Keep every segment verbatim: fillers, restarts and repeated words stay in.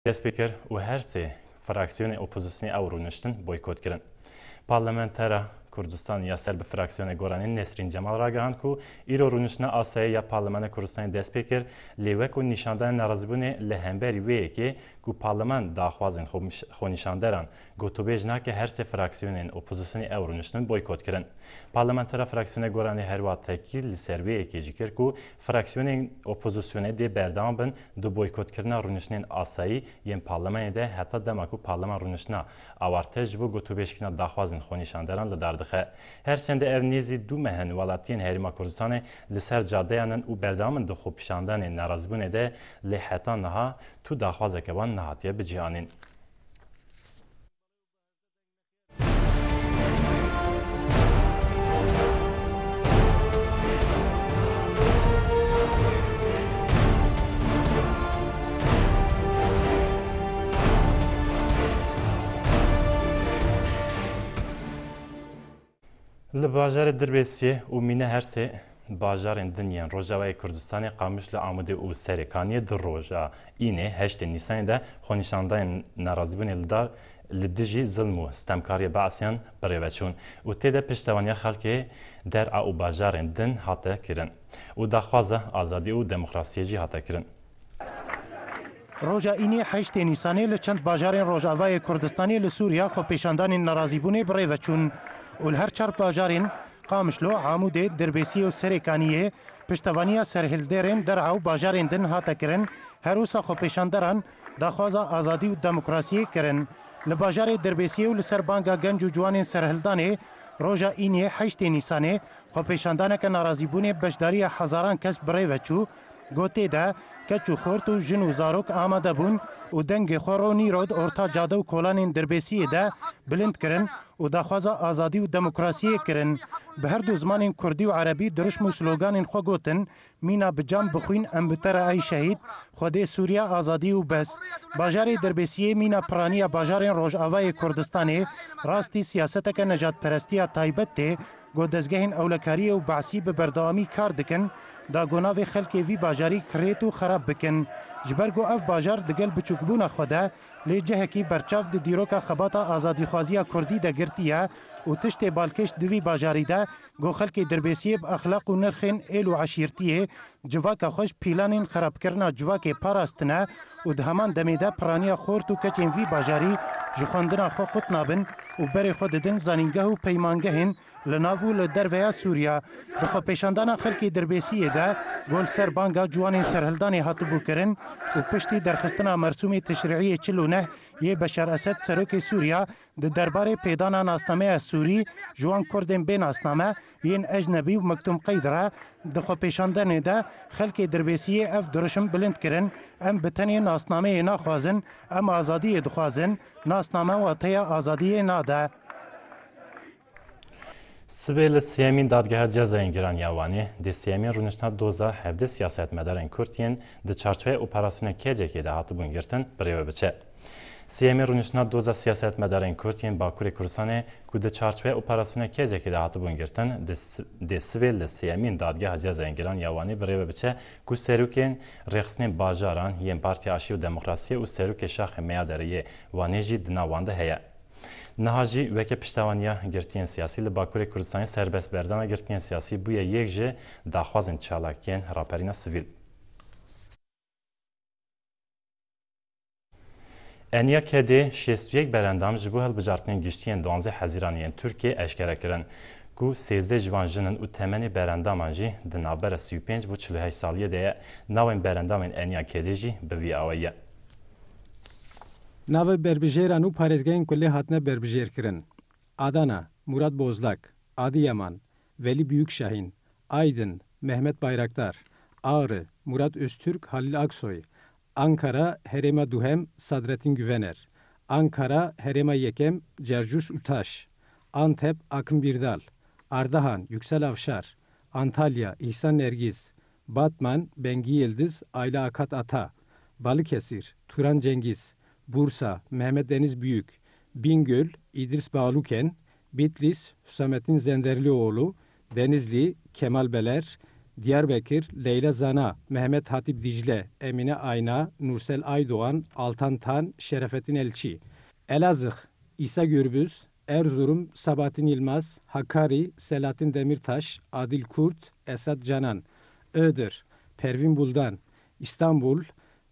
dest pê kir û her sê fraksiyonên opozisyonê ew rûniştin boykot kirin. Parlamentera Kurdistan ya ser bi fraksiyonê Goranê Nesrîn Cemal ragihand ku îro rûniştina asayî ya Parlamentoya Kurdistanê dest pê kir, lê wek ku nîşandanên nerazîbûnê li hemberî wê yekê ku Parlament daxwazên xwe-, xwenîşanderan gotûbêj nake, her sê fraksiyonên opozisyonê ew rûniştin boykot kirin. Parlamentera fraksiyonê Goranê herwiha tekî li ser wê yekê jî kir ku fraksiyonên opozisyonê dê berdewam bin di boykotkirina rûniştinên asayî yên parlemenê de heta dema ku parleman rûniştina awarte ji bo gotûbêjkirina daxwazên xwenîşanderan li dar dixe. Her çende ev nêzî du meh in welatiyên Herêma Kurdistanê li ser cadeyan in û berdewam in di xwepêşandanên nerazîbûnê de, lê heta niha tu daxwazeke wan nehatiye bicîhanîn. Li bajarê Dirbêsiyê û mîna her sê bajarên din yên Rojavayê Kurdistanê, Qamişlo, Amûdê û Serê Kaniyê di roja Înê heştê Nîsanê de xwenîşandayên nerazîbûnê li dar li dijî zilm û stemkariya Beesiyan bi rê ve çûn û tê de piştevaniya xelkê der'a û bajarên din hate kirin û daxwaza azadî û demokrasiyê jî hate kirin. Roja Înê heştê Nîsanê li çend bajarên Rojavayê Kurdistanê li Sûriya xwepêşandanên nerazîbûnê bi rê ve çûn û li her çar bajarên Qamişlo, Amûdê, Dirbêsiyê û Serê Kaniyê piştevaniya serhilderên der'a û bajarên din hate kirin, her wisa xwepêşanderan daxwaza azadî û demokrasiyê kirin. Li bajarê Dirbêsiyê û li ser banga genc û ciwanên serhildanê roja Înê heştê Nîsanê xwepêşandaneke nerazîbûnê beşdariya hezaran kes bi rê ve çû, ku tê de keç û xort û jin û zarok amade bûn û dengê xwe ro nîro di orta cade û kolanên Dirbêsiyê de bilind kirin û daxwaza azadî û demokrasiyê kirin. Bi her du zimanên kurdî û erebî dirişm û sloganên xwe gotin, Mîna bi can bixwîn, em bi te re ey şehîd, Xwedê Sûriya azadî û bes. Bajarê Dirbêsiyê mîna piraniya bajarên Rojavayê Kurdistanê rastî siyaseteke nejadperestiya taybet tê, ku dezgehên ewlekariyê û Beesî bi berdewamî kar dikin, da ku navê xelkê vî bajarî kirêt û xerab bikin. Ji ber ku ev bajar digel biçûkbûna xwe de, lê cihekî berçav di dîroka xebata azadîxwaziya kurdî de girtiye û tiştê balkêş di vî bajarî de, ku xelkê Dirbêsiyê bi exlaq û nirxên êl û eşîrtiyê civaka xwe ji pîlanên xerabkirina civakê parastine û di heman demê de piraniya xort û keçên vî bajarî ji xwendina xwe qut nabin û berê xwe didin zanîngeh û peymangehên li nav û li derveya Sûriya. Di xwepêşandana xelkê Dirbêsiyê de, ku li ser banga ciwanên serhildanê hatibû kirin û piştî derxistina mersûmê Tişrîyê çil û neh yê Beşar Esed, serokê Sûriya, di derbarê pêdana nasnameya Sûrî ji wan kurdên bê nasname yên ecnebî û Mektum Qeyd re di xwepêşandanê de xelkê Dirbêsiyê ev dirişim bilind kirin, Em bi tenê nasnameyê naxwazin, em azadiyê dixwazin, nasname wateya azadiyê nade. Sibê li sêyemîn Dadgeha Cezayên Giran ya Wanê dê sêyemîn rûniştina doza hevdeh siyasetmedarên Kurd yên di çarçoveya operasyona K C K'ê de hatibûn girtin bi rê ve biçe. Sêyemîn rûniştina doza siyasetmedarên Kurd yên Bakurê Kurdistanê ku di çarçoveya operasyona K C K'ê de hatibûn girtin, di s-, dê sibê li sêyemîn Dadgeha Cezayên Giran ya Wanê bi rê ve biçe ku serokên rêxistinên bajaran yên Partiya Aştî û Demokrasiyê û serokê Şaxê Meyaderê yê Wanê jî di nav wan de heye. Niha jî weke piştevaniya girtiyên siyasî li Bakurê Kurdistanê serbestberdana girtiyên siyasî bûye yek ji daxwazên çalakiyên raperîna sivîl. Eniya K D şêst û yek berendam ji bo hilbijartinên giştî yên duwazdeh Hezîranê yên Tirkiyê eşkere kirin, ku sêzdeh ji van jin in û temenê berendaman jî di navbera sî û pênc bo çil û heşt saliyê de ye. Navên berendamên Eniya K D jî bi vî awayî ye. Navê berbijêran û parêzgehên ku lê hatine berbijêr kirin: Adana, Murat Bozlak, Adiyaman, Velî Büyükşahin, Aydın, Mehmet Bayraktar, Ağrı, Murat Öztürk, Halil Aksoy, Ankara, herêma duhem, Sadrettin Güvener, Ankara, herêma yekem, Cercus Utaş, Antep, Akın Birdal, Ardahan, Yüksel Avşar, Antalya, İhsan Nergiz, Batman, Bengi Yıldız, Ayla Akat Ata, Balıkesir, Turan Cengiz, Bursa, Mehmet Deniz Büyük, Bingöl, İdris Bağluken, Bitlis, Hüsamettin Zenderlioğlu, Denizli, Kemal Beler, Diyarbekir, Leyla Zana, Mehmet Hatip Dicle, Emine Ayna, Nursel Aydoğan, Altan Tan, Şerefettin Elçi. Elazığ, İsa Gürbüz, Erzurum, Sabahattin Yılmaz, Hakkari, Selahattin Demirtaş, Adil Kurt, Esat Canan. Iğdır, Pervin Buldan, İstanbul,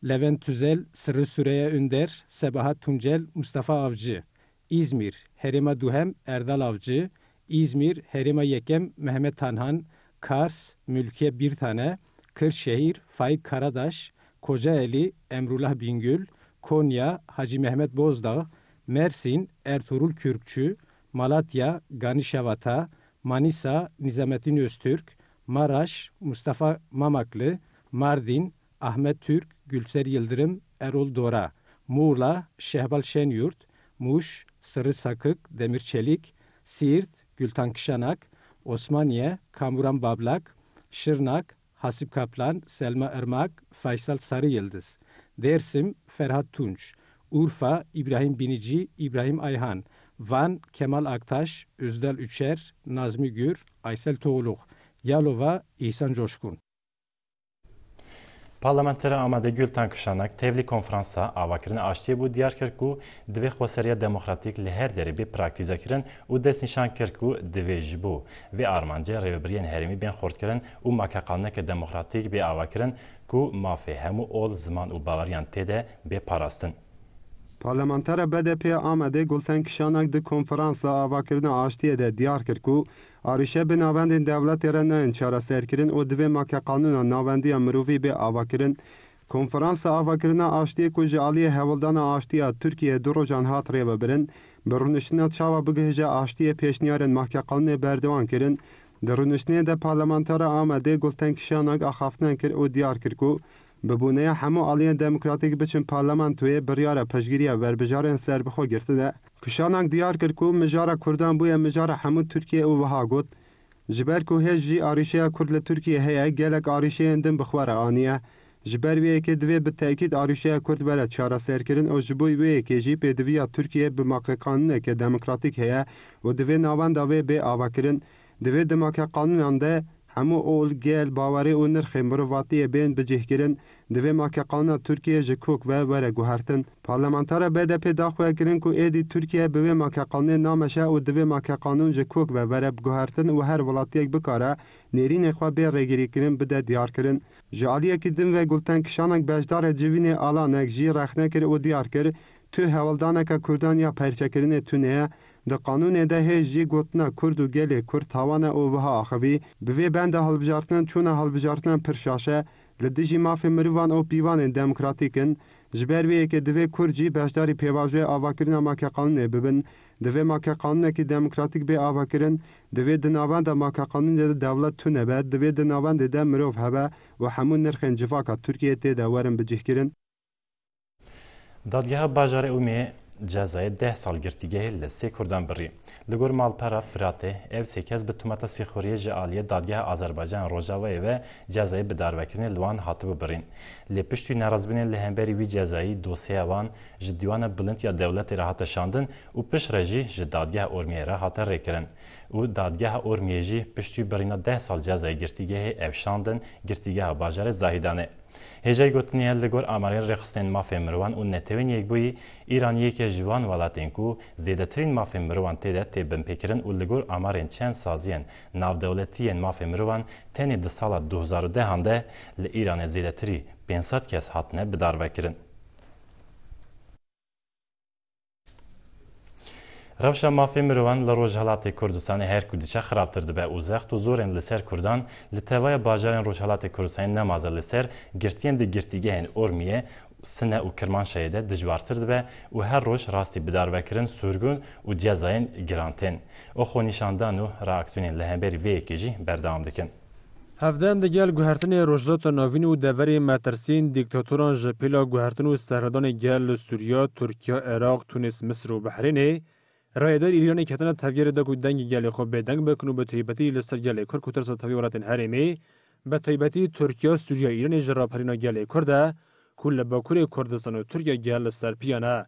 Levent Tüzel, Sırrı Süreyya Ünder, Sebahat Tuncel, Mustafa Avcı. İzmir, Herêma Duhem, Erdal Avcı, İzmir, Herêma Yekem, Mehmet Tanhan, Kars, Mülkiye Birtane, Kırşehir, Faik Karadaş, Kocaeli, Emrullah Bingöl, Konya, Hacı Mehmet Bozdağ, Mersin, Ertuğrul Kürkçü, Malatya, Gani Şevata, Manisa, Nizamettin Öztürk, Maraş, Mustafa Mamaklı, Mardin, Ahmet Türk, Gülser Yıldırım, Erol Dora, Muğla, Şehbal Şenyurt, Muş, Sırrı Sakık, Demir Çelik, Siirt, Gültan Kışanak, Osmaniye, Kamuran Bablak, Şırnak, Hasip Kaplan, Selma Irmak, Faysal Sarı Yıldız, Dersim, Ferhat Tunç, Urfa, İbrahim Binici, İbrahim Ayhan, Van, Kemal Aktaş, Özdal Üçer, Nazmi Gür, Aysel Toğluk, Yalova, İhsan Coşkun. Parlamentera Amedê Gulten Kişanek tevlî konferansa avakirina aştiyê bû, diyar kir ku divê xweseriya demokratîk li her derê bê praktîzekirin û destnîşan kir ku divê ji bo vê armancê rêvebiriyên herêmî bên xurtkirin û makeqanûneke demokratîk bê avakirin ku mafê hemû ol, ziman û baweriyan tê de bê parastin. Parlamentera B D P ya Amedê Gulten Kişanek di konferansa avakirina aştiyê de diyar kir ku arîşe bi navendên dewletê re nayên çareserkirin û divê makeqanûna nawendiya mirovî bê avakirin. Konferansa avakirina aştiyê ku ji aliyê Hewldana Aştiya Tirkiyeyê du rojan hat rêvebirin, bi rûniştina çawa bigihîje aştiyê pêşniyarên makeqanûnê berdewam kirin. Di rûniştinê de parlamentera Amedê Gulten Kişanek axaftina kir û diyar kir ku bi boneya hemû aliyên demokratîk biçin parlamentoyê biryara piştgiriya werbijarên serbixwe girtine. Kişanek diyar kir ku mijara Kurdan bûye mijara hemû Tirkiyê û wiha got, ji ber ku hêj jî arîşeya Kurd li Tirkiyê heye, gelek arîşeyên din bi xwe re aniye. Ji ber vê yekê divê bi tekîd arîşeya Kurd were çareserkirin û ji bo wê yekê jî pêdiviya Tirkiyê bi makeqanûneke demokratîk heye û divê navenda wê bê avakirin. Divê di makeqanûnan de hemû ol, gel, bawerî û nirxên mirovatiyê bên bicihkirin. Divê makeqanûna Tirkiyê ji kok ve were guhertin. Parlamentera B D P daxuya kirin ku êdî Tirkiye bi wê makeqanûnê nameşe û divê makeqanûn ji kok ve were guhertin û her welatiyek bikare nêrînê xwe bê rêgirîkirin bide diyarkirin. Ji aliyekî din ve Gulten Kişanek beşdarê civînê Alanek jî rexne kir û diyar kir, tu hewldaneke Kurdan ya perçekirinê tune ye. Di qanûnê de hêj jî gotina Kurd û gelê Kurd tawane û wiha axivî, bi vê benda hilbijartinan çûna hilbijartinan pir şaş e, li dijî mafê mirovan û pîvanên demokratîk in. Ji ber vê yekê divê Kurd jî beşdarî pêvajoya avakirina makeqanûnê bibin. Divê makeqanûnekî demokratîk bê avakirin, divê di navenda makeqanûnê de dewlet tune be, divê di navendê de mirov hebe û hemû nirxên civaka Tirkiyeyê tê de werin bicihkirin. Dadgeha bajarê Urmiyê cezayê deh sal girtîgehê li sê Kurdan birî. Li gor malpera Firatê, ev sê kes bi tometa sîxuriyê ji aliyê dadgeha Azerbaycan Rojavayê ve cezayê bidarvekirinê li wan hatibû birîn. Lê piştî nerazbûnê li hemberî wî cezayî dosyeya wan ji Dîwana Bilind ya Dewletê re hate şandin û piştre jî ji Dadgeha Urmiyê re hate rêkirin û Dadgeha Urmiyê jî piştî birîna deh sal cezayê girtîgehê ev şandin girtîgeha bajarê Zahîdanê. Hêjayî gotinê ye, li gor amarên rêxistinên mafên mirovan û Netewên Yekbûyî, Îran yek e ji wan welatên ku zêdetirîn mafên mirovan tê de tê binpêkirin û li gor amarên çend saziyên navdewletî yên mafên mirovan tenê di sala du hezar û dehan de li Îranê zêdetirî pênc sed kes hatine bidarvekirin. Rewşa mafê mirovan li Rojhilatê Kurdistanê her ku diçe xirabtir dibe û zext û zorên li ser Kurdan li tevaya bajarên Rojhilatê Kurdistanê nemaze li ser girtiyên di girtîgehên Ormiyê, Sine û Kirmanşehê de dijwartir dibe û her roj rastî bidarvekirin, surgun û cezayên giran tên. Û xwenîşandan û reaksiyonên li hemberî vê yekê jî berdewam dikin. Hevdem digel guhertinê Rojhilata Navîn û deverê metirsîn dîktatoran ji pêla guhertin û serhildanê gel li Sûriya, Tirkiya, Iraq, Tunis, Misir û Behrênê, rayedar Îranê ketine tevgerê de ku dengê gelê xwe bêdeng bikin û bi taybetî li ser gelê Kurd ku tirsa tevî welatên herêmê, bi taybetî Tirkiya, Sûriya, Îranê ji raperîna gelê Kurd e ku li Bakurê Kurdistan û Tirkiya gel li ser piyan e.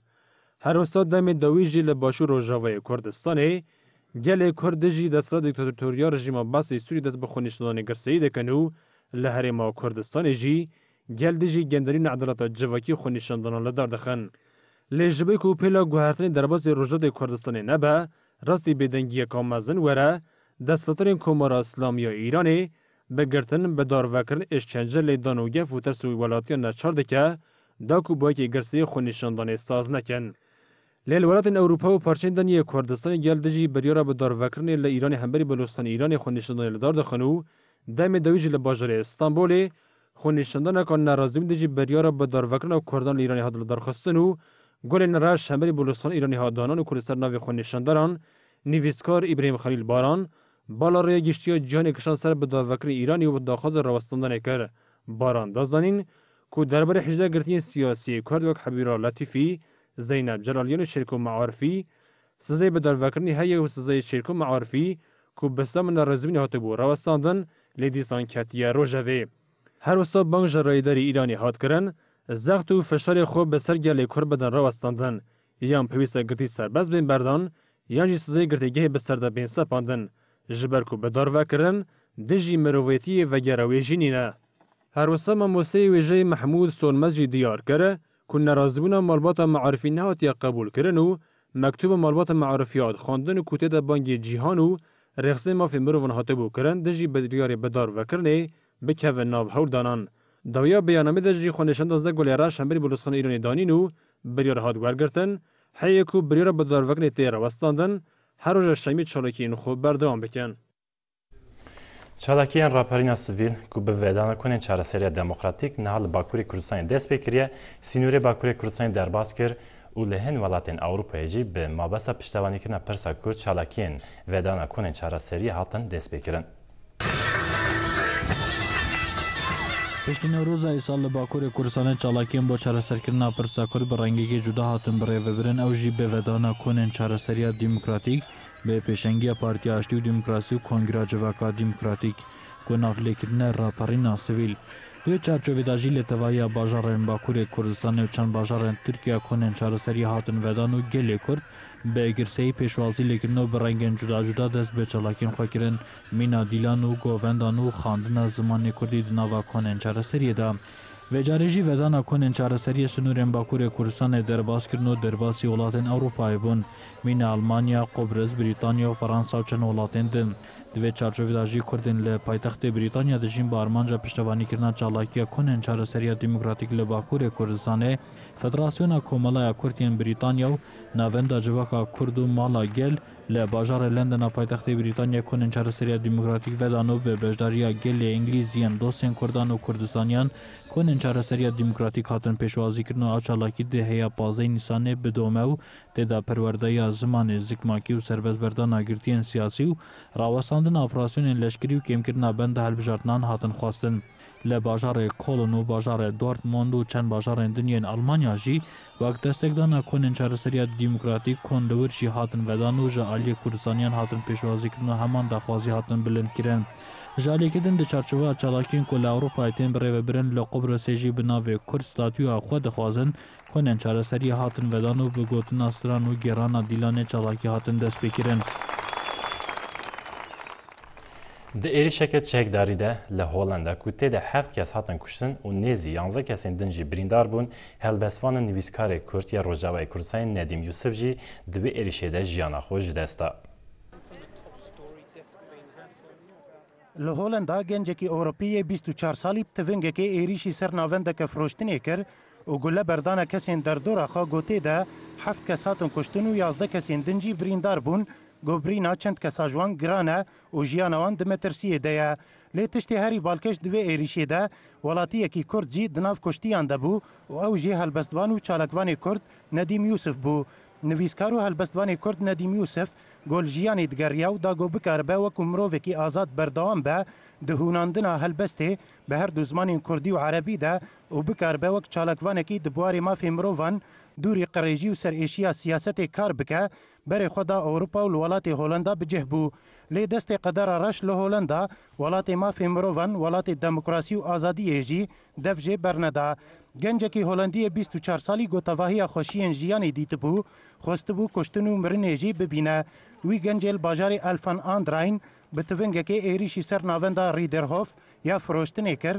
Her wisa demê dawî jî li Başûr Rojavayê Kurdistanê, gelê Kurd dijî desthilat dîktatoriya rejîma Basê Sûrî dest bi xwenîşandanê girseyî dikin û Li Herêma Kurdistanê jî gel dijî genderî û needaleta civakî xwenîşandanan li dar dixin. Lê ji bo ku pêla guhertinê derbasî Rojhilatê Kurdistanê nebe, rastî bêdengiyeka mezin were, desthilatdarên Komara Îslamî ya Îranê bi girtin, bi darvekirin, îşkence, lêdan û gef û tirs û welatiyan neçar dike, da ku bi yekê girseyê xwenîşandanê saz nekin. Lê li welatên Ewropa û parçeyên din yê Kurdistanê gel dijî biryara bi darvekirinê li Îranê hemberî Balocistana Îranê xwenîşandanê li dar dixin û demê dawî jî li bajarê Stenbolê xwenîşandaneka nerazîbûn dijî biryara bi darvekirina Kurdan li Îranê hat lidarxistin û golên reş hemberî Balocistana Îranê hat danan û ku li ser navê xwenîşandaran nivîskar Îbrahîm Xelîl Baran bala rêya giştî ya cîhanê kişand ser bi darvekirinê Îranê û daxwaza rawestandinê kir. Baran da zanîn ku derbarê hîjdeh girtiyên siyasî yê Kurd wek Hebîra Letîfî, Zeynep Celalyan û Şêrko Mearifî, sizeyê bi darvekirinê heye û sizeyê Şêrko Mearifî ku bi sila min nerazîbûnê hatibû rawestandin, lê dîsan ketiye rojevê. Her wisa bang ji rayîdarê Îranê hat kirin, zext û fişarê xwe bi ser gelê Kurd bidin rawestandin, yan pêwîst e girtî serbest bên berdan, yan jî sizeyê girtîgehê bi ser de bên sepandin, ji ber ku bi darvekirin dijî mirovêtiyê vegera wê jî nîne. Her wisa mamosteyê wêjeyê Mehmûd Solmez jî diyar kir ku nerazîbûna malbata Mearifî nehatiye qebûlkirin û mektûba malbata Mearifî hat xwendin û ku tê de bangê cîhan û rêxistinên mafê mirovan hatibû kirin dijî biryarê bi darvekirinê bikeve nav hewldanan. Dawiya beyanamê de jî xwenîşanda zek golê reş hemberî Balocistana Îranê danîn û biryar hat wergirtin, heye ku biryara bi darvekirinê tê rawestandin, her roja şemî çalakiyên xwe berdewam bikin. Çalakiyên raperîna sivîl ku bi vedana konên çareseriya demokratîk niha li Bakurê Kurdistanê dest pê kiriye, sînorê Bakurê Kurdistanê derbas kir û li hin welatên Ewropayê jî bi mabesta piştevanîkirina pirsa Kurd çalakiyên vedana konên çareseriyê hatin destpêkirin. Piştî Newroza îsal li Bakurê Kurdistanê çalakiyên bo çareserkirina pirsa Kurd bi rengekî cuda hatin birêvebirin, ew jî bi vedana konên çareseriya demokratîk, bi pêşengiya Partiya Aştî û Demokrasî û Kongra Civaka Demokratîk, ku nav lê kirine raperîna sivîl. Di wê çarçovê de jî li tevahiya bajarên Bakurê Kurdistanê û çend bajarên Tirkiye konên çareseriyê hatin vedan û gelê Kurd bi girseyî pêşwazî lê kirin û bi rengên cuda cuda dest bi çalakiyên xwe kirin, mîna dîlan û govendan û xwendina zimanê Kurdî di nava konên çareseriyê de. Vêcarê jî vedana konên çareseriyê sînorên Bakurê Kurdistanê derbas kirin û derbasî welatên Ewropayê bûn. Mîna Almanya, Qubris, Brîtanya û Fransa û çend welatên din. Di vê çarçovê de jî Kurdên li paytextê Brîtanya dijîn bi armanca piştevanîkirina çalakiya konên çareseriya demokratîk li Bakurê Kurdistanê, Federasyona Komeleya Kurd yên Brîtanya û Navenda Civaka Kurd û Mala Gel, li bajarê Londona paytextê Brîtanya konên çareseriya demokratîk vedan û bi beşdariya gelê Îngilîz yên dostên Kurdan û Kurdistaniyan konên çareseriya demokratîk hatin pêşwazîkirin û ew çalakî di heya pazdehê Nîsanê bidome û tê de perwerdeya zimanê, zikmakî û serbestberdana girtiyên siyasî û rawestandina operasyonên leşkerî û kêmkirina benda hilbijartinan hatin xwestin. Li bajarê Kolon û bajarê Dortmund û çend bajarên din yên Almanya jî, wek destekdana konên çareseriya demokratîk, kon li wir jî hatin vedan û ji aliyê Kurdistaniyan hatin pêşwazîkirin û heman daxwazî hatin bilindkirin. Ji aliyekî din, di çarçoveya çalakiyên ku li Ewropayê tên birêvebirin, li Qubrisê jî bi navê Kurd statûya xwe dixwazin, konên çareseriyê hatin vedan û bi gotina stran û gêrana dîlanê çalakî hatin destpêkirin. Di êrişeke çekdarî de li Holanda ku tê de heft kes hatin kuştin û nêzî yanzdeh kesên din jî birîndar bûn, helbestvan û nivîskarê Kurd ya Rojavayê Kurdistanê Nedîm Yûsif jî di wê êrişê de jiyana xwe ji dest da. Li Holanda gencekî Ewropî yê bîst û çar salî bi tivingekê êrîşî ser navendeke firoştinê kir û gule berdana kesên derdora xwe, ku tê de heft kes hatin kuştin û yazdeh kesên din jî birîndar bûn, ku birîna çend kesa ji wan giran e û jiyana wan di metirsiyê de ye. Lê tiştê herî balkêş di vê êrîşê de welatiyekî Kurd jî di nav kuştiyan de bû û ew jî helbestvan û çalakvanê Kurd Nedîm Yûsif bû. Nivîskar û helbestvanê Kurd Nedîm Yûsif, ku li jiyanê digeriya û da ku bikaribe wekû mirovekî azad berdewam be di hûnandina helbestê bi her du zimanên Kurdî û Erebî de û bikaribe wek çalakvanekî di buwarê mafê mirovan, dûrî qirêjî û serêşiya siyasetê kar bike, berê xwe da Ewropa û li welatê Holanda bi cih bû. Lê destê qedera reş li Holanda, welatê mafê mirovan, welatê demokrasî û azadiyê jî dev jê berneda. Gencekî Holandî yê bîst û çar salî ku tevahiya xweşiyên jiyanê dîtibû, xwestibû kuştin û mirinê jî bibîne. Wî gencê li bajarê Alphen aan der Rhein Bi tivingekê êrîşî ser navenda Riederhof ya firoştinê kir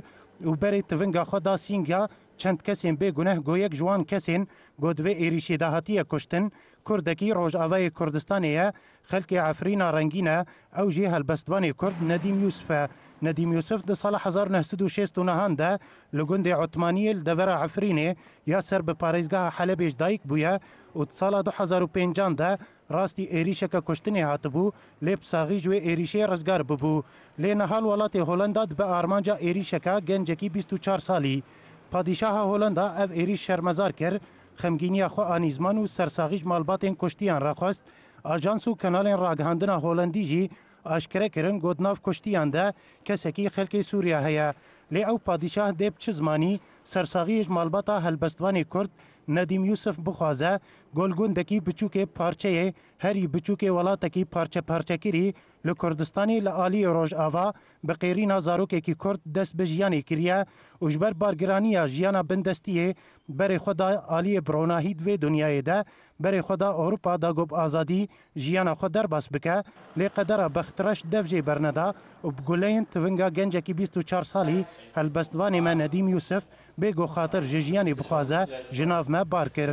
û berê tivinga xwe da sînga çend kesên bêguneh, go yek ji wan kesên go di vê êrîşê de hatiye kuştin, Kurdekî Rojavayê Kurdistanê ye, xelkê Efrîna rengîn e, ew jî helbestvanê Kurd Nedîm Yûsif e. Nedîm Yûsif di sala hezar neh sed û şêst û nehan de li gundê Otmaniyê li devera Efrînê ya ser bi parêzgeha Helebê ji dayik bûye û di sala du hezar û pêncan de rastî êrîşeke kuştinê hatibû, lê bi saxî ji wê êrîşê rizgar bibû. Lê niha li welatê Holenda dibe armanca êrîşeke gencekî bîst û çar salî. Padîşaha Holenda ev êrîş şermezar kir, xemgîniya xwe anî ziman û sersaxî ji malbatên kuştiyan re xwest. Ajans û kanalên ragihandina Holendî jî aşkere kirin, got, nav kuştiyan de kesekî xelkê Sûriya heye. Lê ew padîşah dê bi çi zimanî sersaxiyê ji malbata helbestvanê Kurd Nedîm Yûsif bixwaze, go li gundekî biçûkê, parçeyê herî biçûkê welatekî parçe parçekirî li Kurdistanê li aliyê Rojava bi qêrîna zarokekî Kurd dest bi jiyanê kiriye û ji ber bargiraniya jiyana bindestiyê berê xwe da aliyê bi ronahî di vê dinyayê de, berê xwe da Ewropa da go bi azadî jiyana xwe derbas bike, lê qedera bextreş dev jê berneda û bi guleyên tivinga gencekî bîst û çar salî helbestvanê me Nedîm Yûsif bê go xatir ji jiyanê bixwaze, ji nav me bar kir.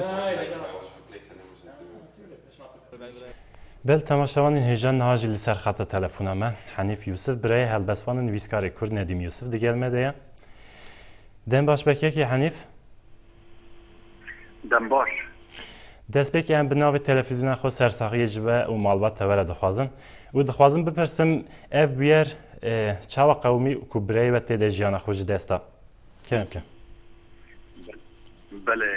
Bel temaşevanên hêja niha jî li ser xeta telefona me Henîf Yûsif, birayê helbestvan û nivîskarê Kurd Nedîm Yûsif digel me de ye. Dem baş bekekê Henîf. Dem baş. Destpêkê em bi navê televîzyona xwe sersaxiyê ji we û malbata we re dixwazin û dixwazim bipirsim, ev bûyer, e, çawa qewimî ku birayê we tê de jiyana xwe ji dest da? Kerem ke. Belê,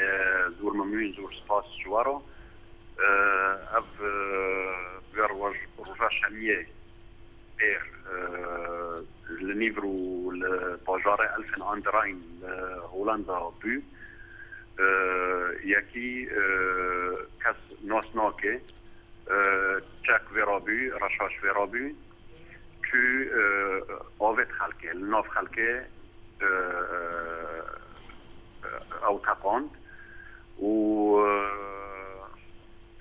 zor memnûn, zor spas ji we re. E, ev, e, bûyer roj-, roja şemiyê pêr, e, li Nîvro li bajarê Elfenanderein li Holanda bû. E, yekî, e, kes nas nake, e, çek vê re bû, reşaş vê re bû. Çû, e, avêt xelkê, li nav xelkê, e, e, ew teqand û, e,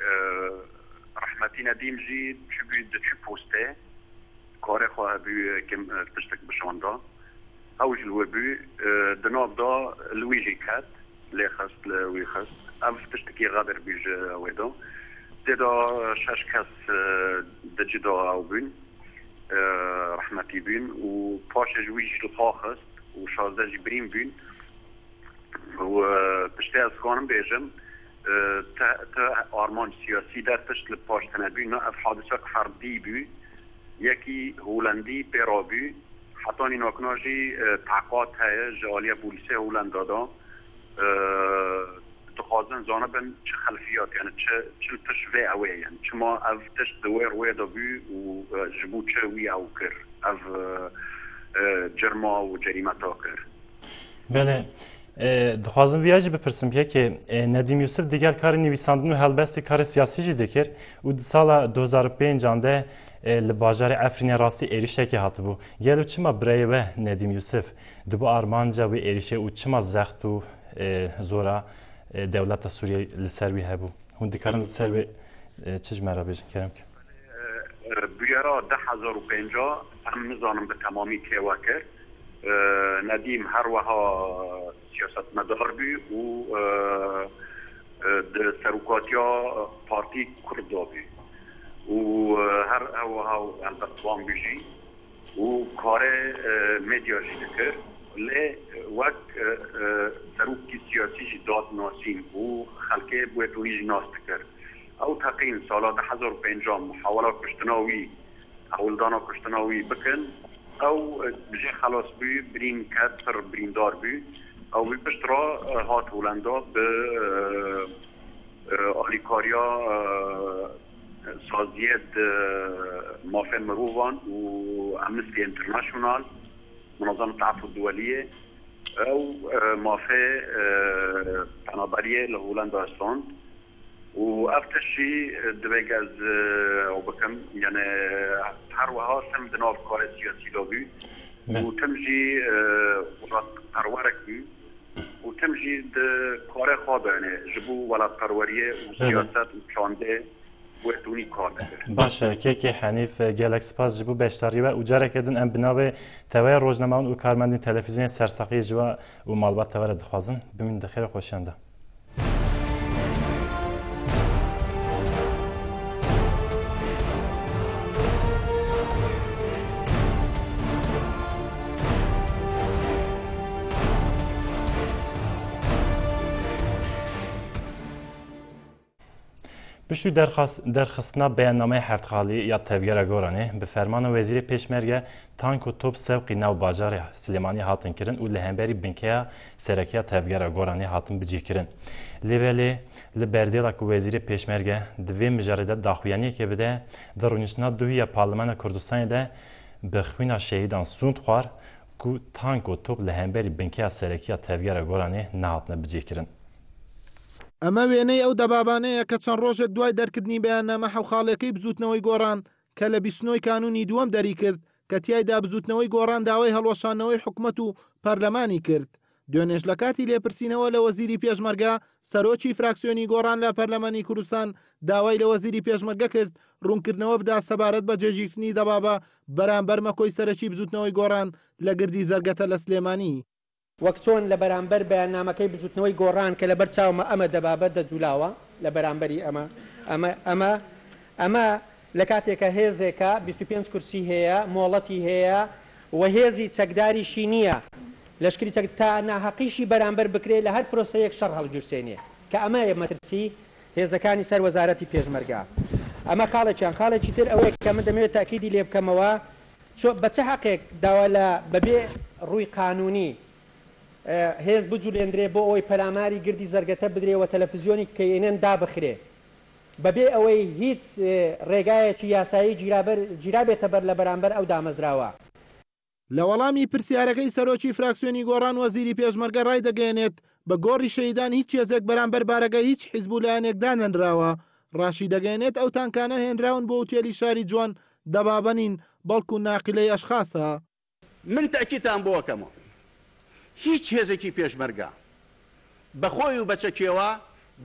e, rehmetî Nedîm jî çûbû, diçû postê, karê xwe hebû, e, kim, e, tiştek bişanda. Ew ji li wir bû, e, di nav da li wî jî ket, lê xist, li wî xist. Ev tiştekî xedir bû ji wê de. Tê de şeş kes, e, di cida ew bûn, e, rehmetî bûn û paşê ji wî jî li xwe xist û şazdeh jî birîn bûn. Û, e, tiştê ez kanim bêjim, e, te, te armanc siyasî de tişt li paş tine bû, na ev hadisek ferdî bû. Yekî Holendî pê re bû, hetanî nakna jî, e, teqat heye ji aliyê polîsê Holenda de. E, dixwazin zanibin çi xelfiyat, yani çi, çi li pişt vê ew ê, yani çima ev tişt di wê rûyê de bû û, e, ji bo çi wî ew kir, ev, e, e, cirma û cerîmeta kir. Belê. E, dixwazim viya jî bipirsim, yekê, e, Nedîm Yûsif digel karê nivîsandin û helbestî karê siyasî jî dikir û di sala du hezar û pêncan de, e, li bajarê Efrînê rastî êrişekê hatibû. Gelo çima birayê we Nedîm Yûsif dibû armanca wê êrişê û çima zext û, e, zora, e, dewleta Sûriyeyê li ser wî hebû? Hûn dikarin li ser wê, e, çi ji me re bêjin, kerem ke? E, e, bûyera du hezar û pênc em nizanin bi temamî kê we kir. E, Nedîm her weha siyasetmedar bû û, e, e, di serokatiya partî Kurd de bû. Û, e, her ew weha helbestvan bû jî û karê, e, medya jî dikir. Lê wek, e, e, serokekî siyasî jî dat nasîn û xelkê bi wê tonî jî nas dikir. Ew teqîn sala du hezar û pêncan muhawela kuştina wî, hewldana kuştina wî bikin. Ew, e, bi jê xelas bû, birîn ket, pir birîndar bû. Ew wî pişt re, e, hat Holenda bi, e, e, alîkariya, e, saziyê di mafên mirovan û Amnesty International, Munazzamet Afû Duweliyê, ew, e, mafê, e, penaberiyê li Holenda stond. Û ev tişt jî, e, divê ez, e, ew bikim, yani her wiha tim di nav karê siyasî de bû. Be. Û tim jî, e, welatperwerek bû. Û tim jî di karê xwe de, yani ji bo welatperweriyê û Be, be. siyaset û çandê Wê tûnî kar nekir. Baş e, kekê Henîf, gelek spas ji bo beşdarî we û careke din em bi navê Teveya Rojnamewan û karmendên televîzyonê sersaxiyê ji we û malbata we re dixwazin. Bimînin di xêr û xweşiyan de. Piştî derxas-, derxistina beyannameya heftxalî ya Tevgera Goranê, bi fermana Wezîrê Pêşmerge tank û top sewqî nav bajarê Silêmaniyê hatin kirin û li hemberî binkeya sereke ya Tevgera Goranê hatin bicihkirin. Lê belê li berdêla ku Wezîrê Pêşmerge di vê mijarê de daxuyaniyekê bide, di rûniştina duhî ya Parlemena Kurdistanê de bi xwîna şehîdan sûnd xwar ku tank û top li hemberî binkeya sereke ya Tevgera Goranê nehatine bicihkirin. ئەمە وێنەی ئەو دەبابانەیە کە چەند ڕۆژێک دوای دەرکردنی بەیاننامە حەوخاڵیەکەی بزوتنەوەی گۆڕان کە لە بیست و نۆی کانوونی دووەم دەری کرد، کە تیایدا بزوتنەوەی گۆڕان داوای هەڵوەشاندنەوەی حکومەت و پەرلەمانی کرد. دوێنێش لە کاتی لێپرسینەوە لە وەزیری پێشمەرگە، سەرۆکی فراکسیۆنی گۆڕان لە پەرلەمانی کوردستان داوای لە وەزیری پێشمەرگە کرد ڕوونکردنەوە بدا سەبارەت بە جێگیرتنی دەبابە بەرامبەر مەکۆی سەرەکی بزوتنەوەی گۆڕان لە گردی زەرگەتە لە سلێمانی. وەک چۆن لە بەرامبەر بەیاننامەکەی بزوتنەوەی گۆڕان کە لە بەر چاومە ئەمە دەبابە دەجولاوە، لە بەرامبەری ئەمە، ئەمە، ئەمە، ئەمە لە کاتێکە هێزێکە بیست و پێنج کورسی هەیە، مۆڵەتی هەیە و هێزی چەکداریشی نییە. لەشکری چەک تا ناحەقیشی بەرامبەر بکرێ، لە هەر پرۆسەیەک شەڕ هەڵگیرسێنێ، کە ئەمەیە مەترسی هێزەکانی سەر وەزارەتی پێشمەرگە. ئەمە خاڵێکیان. خاڵێکی تر ئەوەیە کە من دەمەوێت تاکیدی لێ بکەمەوە، چۆ-، بە چه حەقێک داوا لە بەبێ ڕووی قانوونی، ئە، هێز بجولێندرێ بۆ ئەوەی پەلاماری گردی زەرگەتە بدرێ و تەلەفزیۆنی کە ئێنێن دابخرێ، بەبێ ئەوەی هیچ، ئێ، ڕێگایەکی یاسایی گیرابەر-، گیرابێتە بەر لە بەرامبەر ئەو دامەزراوە؟ لە وەڵامی پرسیارەکەی سەرۆکی فراکسیۆنی گۆڕان، وەزیری پێشمەرگە ڕایدەگەیەنێت بە گۆڕی شەهیدان هیچ هێزێک بەرامبەر بارەگای هیچ حیزب و لایەنێک دانەنراوە. ڕاشی دەگەیەنێت ئەو تانکانە هێنراون بۆ ئوتێلی شاری جوان، دەبابە نین، بەڵکو ناقلەی ئەشخاسە. من تەکیدتان بۆ ئەکەمەوە، هیچ هێزێکی پێشمەرگە بە خۆی و بە چەکێوە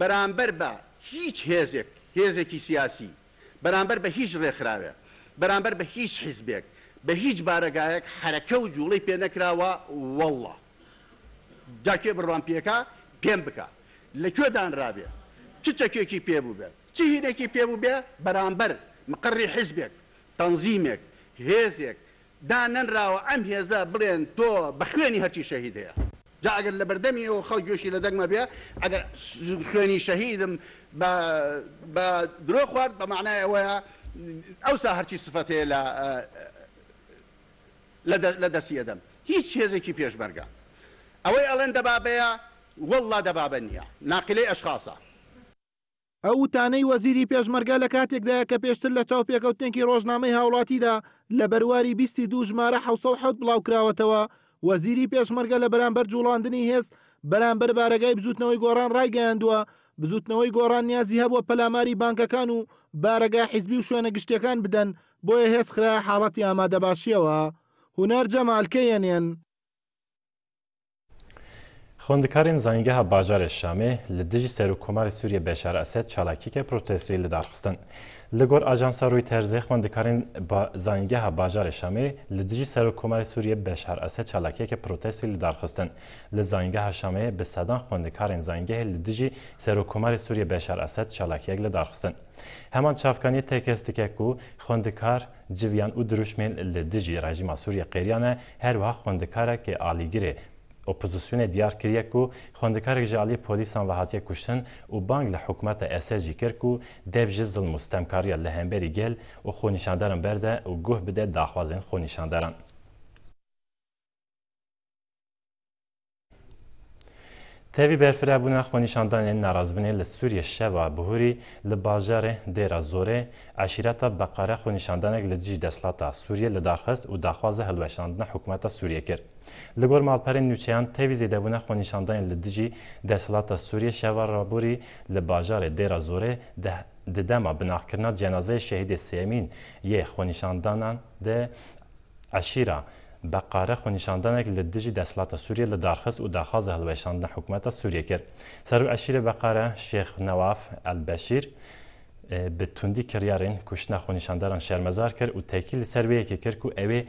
بەرامبەر بە هیچ هێزێک، هێزێکی سیاسی، بەرامبەر بە هیچ ڕێکخراوێک، بەرامبەر بە هیچ حیزبێک، بە هیچ بارەگایەک حەرەکە و جوڵەی پێ نەکراوە. وەڵڵا جاکێ بڕوان پێکا پێم بکە لە کوێ دانرابێ، چ چەکێکی پێ بووبێ، چ هینێکی پێ بووبێ، بەرامبەر مقڕی حیزبێک، تەنزیمێک، هێزێک دانەنراوە ئەم هێزە بڵێن تۆ بە خوێنی هەرچی شەهید هەیە. جا ئەگەر لە بەردەمی ئەو خەڵک گوێشی لە دەنگمە بێ، ئەگەر خوێنی شەهیدم بە، بە درۆ خوارد، بە معنای ئەوەیە ئەوسا هەرچی سفەت هەیە لە، لە دە-، لە دەستی ئەدەم. هیچ هێزێکی پێشمەرگە. ئەوەی ئەڵێن دەبابەیە، وەڵڵا دەبابە نییە. ناقلەی ئەشخاصە. ئەو وتانەی وەزیری پێشمەرگە لە کاتێکدایە کە پێشتر لە چاوپێکەوتنێکی ڕۆژنامەی هاوڵاتیدا لە بەرواری بیست و دوو ژمارە حەوت سەد و حەوت بڵاوکراوەتەوە. وەزیری پێشمەرگە لە بەرامبەر جوڵاندنی هێز بەرامبەر بارەگای بزوتنەوەی گۆڕان ڕایگەیاندووە، بزوتنەوەی گۆڕان نیازی هەبووە پەلاماری بانکەکان و بارەگای حیزبی و شوێنە گشتیەکان بدەن، بۆیە هێز خرایە حاڵەتی ئامادەباشیەوە. هونەر جەمال، کەیەنێن. خوندکارên Zanîngeha Bajarê Şamê li dijî Serokkomarê Sûriyê Beşar Esed çalakiyeke protestoyê li dar xistin. Li gor ajansa Reutersê, xwendikarên ba-, Zanîngeha Bajarê Şamê li dijî Serokkomarê Sûriyê Beşar Esed çalakiyeke protestoyê li dar xistin. Li Zanîngeha Şamê bi sedan xwendikarên zanîngehê li dijî Serokkomarê Sûriyê Beşar Esed çalakiyek li dar xistin. Heman çavkaniyê tekez dike ku xwendikar civiyan û dirûşmên li dijî rejîma Sûriyê qêriyan e, her wiha xwendikareke alîgirê opozisyonê diyar kiriye ku xwendikarek ji aliyê polîsan ve hatiye kuştin û bang li hikûmeta Esed jî kir ku dev ji zilm û sitemkariya li hemberî gel û xwenîşandaran berde û guh bide daxwazên xwenîşandaran. Tevî berfirehbûna xwenîşandanên narazbûnê li Sûriyê şeva bihurî li bajarê Dêra Zorê, eşîreta Beqare xwenîşandanek li dijî desthilata Sûriyê li dar xist û daxwaza hilweşandina hikûmeta Sûriyê kir. Li gor malperên nûçeyan, tevî zêdebûna xwenîşandanên li dijî desthilata Sûriyê şeva raborî li bajarê Dêra Zorê di, di dema binaxkirina cenazeyê şehîdê sêyemîn yê xwenîşandanan de eşîra Beqare xwenîşandanek li dijî desthilata Sûriyê li dar xist û daxwaza hilweşandina hikûmeta Sûriyê kir. Serok eşîrê Beqare Şêx Newaf El Beşîr e, bi tundî kiryarên kuştina xwenîşandaran şermezar kir û tekî li ser wê yekê kir ku ew ê,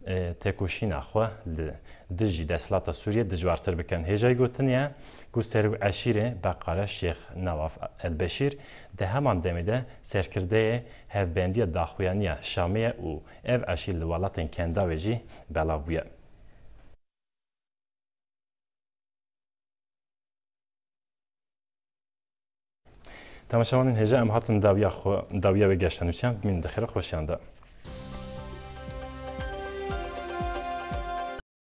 e, têkoşîna xwe li dijî desthilata Sûriyê dijwartir bikin. Hêjayî gotinê ye ku serok eşîrê Beqare Şêx Newaf El Beşîr di heman demê de serkirdeyê Hevbendiya Daxuyaniya Şamê ye û ev eşîr li welatên Kendavê jî belav bûye. Temaşevanên hêja, em hatin dawiya xwe, dawiya wê geşta nûçiyan, bimînin di xêr û xweşiyan de.